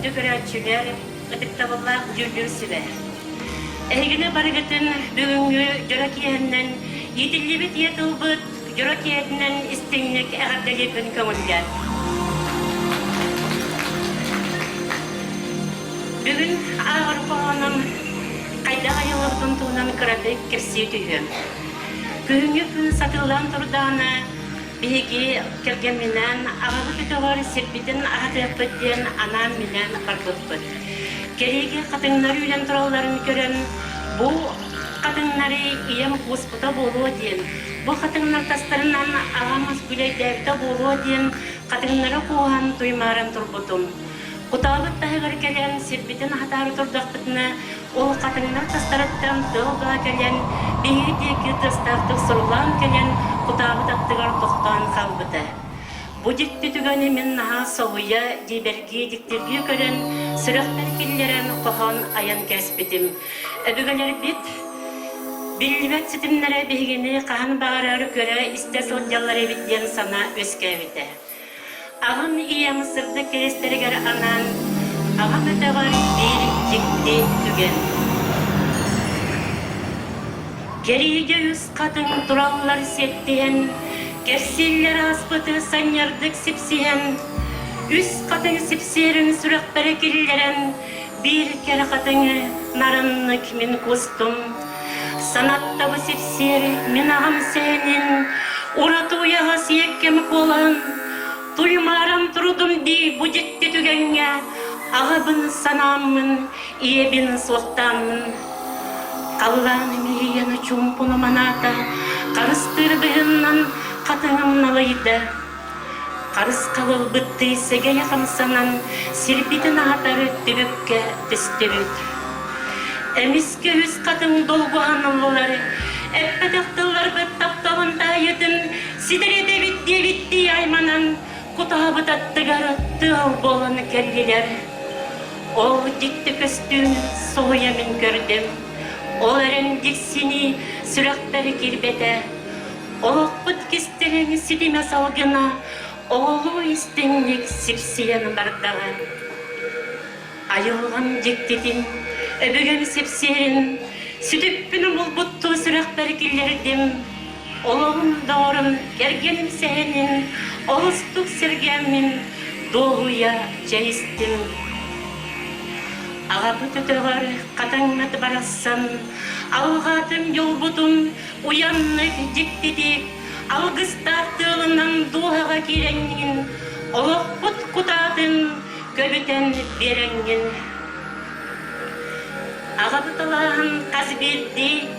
Күндү көрөөччүлэр, ытыктабыллаах дьүүллүүр сүбэ! Эһигини барыгытын бүгүҥҥү дьоро киэһэннэн иитиллибит ийэ тылбыт дьоро киэһэтинэн истиҥник эҕэрдэлиирбин көҥүллээн. Бүгүн ааҕар хоһоонум хайдах айыллыбытын туһунан кыратык кэпсии түһүөм. Күһүҥҥү күн сатыылаан турдаҕына, Биһиги кэргэмминээн аҕабыт өтөҕөр сирбитин аһатыахпыт диэн анаан-минээн барбыппыт. Кэриигэ хатыҥнар үүнэн туралларын көрөн, бу хатыҥнары ийэм кууспута буолуо диэн, бу хатыҥнар тастарынан аҕам күлэйдээбитэ буолуо диэн хатыҥнары кууһан туймааран турбутум. Кутаабыт таһыгар кэлэн сирбитин аһатаары турдахпытына, Ол хатыҥнар тастарыттан тыал быһа кэлэн, биһиги диэки тыастаахтык сурулаан кэлэн, кутаабыт аттыгар тохтоон хаалбыта. Бу дьикти түгэни мин наһаа соһуйа, дьиибэргии, дьиктиргии көрөн, сүрэхпэр киллэрэн хоһоон айан кээспитим. Өбүгэлэрбит биллибэт ситимнэрэ биһигини хаһан баҕарар көрө-истэ сылдьаллар эбит диэн санаа үөскээбитэ. Аҕам ийэм сырдык киристэригэр анаан аҕам өтөҕөр биир дьикти түгэн. Кэриигэ үс хатыҥ тураллар сиэттиһэн, кэпсииллэр ааспыты санньардык сипсиһэн, үс хатыҥ сипсиэрин сүрэхпэр киллэрэн, биир кэрэ хатыҥы нарыннык мин кустум. Санатта бу сипсиэр мин аҕам сэһэнин, ураты уйаҕас иэккэм куолаһын, туймааран турудум дии бу дьикти түгэҥҥэ, аҕабын санааммын, ийэбин суохтааммын. Халлаан эмиийэн чуумпуну манаата, харыстыыр быһыннан хатыҥым налыйда. Харысхал ылбыттыы сэгэйэ хамсанан, сирбитин аһатар түбүккэ түстүбүт. Эмискэ үс хатыҥ долгуһан ыллылар, эппэтэх тылларбыт тапталын таайытын ситэриэтэбит диэбиттии айманан, кутаабыт аттыгар тыал буолан кэллилэр. Ол дьикти көстүүнү соһуйа мин көрдүм, ол эрэн дьиксинии сүрэхпэр киирбэтэ. Олохпут кистэлэҥ ситимэ салгына оҕолуу истиҥник сипсийэн бардаҕа. Айылҕам дьиктитин, өбүгэм сипсиэрин, сүтүкпүн умулбуттуу сүрэхпэр киллэрдим. Олоҕум доҕорум, кэргэним сэһэнин, олустук сэргээммин дуоһуйа чэй истим. Аҕабыт өтөҕөр хатыҥмыт барахсан, алҕаатым дьолбутун Уйаннык, дьиктитик, алгыстаах тыалынан дууһаҕа киирэҥҥин, олохпут кутаатын көбүтэн биэрэҥҥин. Аҕабыт алааһын хас биирдии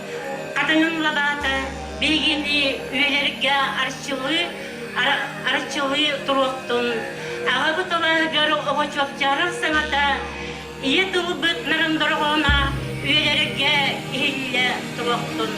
хатыҥын лабаата биһигини үйэлэргэ арчылыы, арчылыы туруохтун. Аҕабыт алааһыгар оҕо чуопчаарар саҥата Ийэ тылбыт нарын дорҕооно үйэлэргэ иһиллэ туруохтун.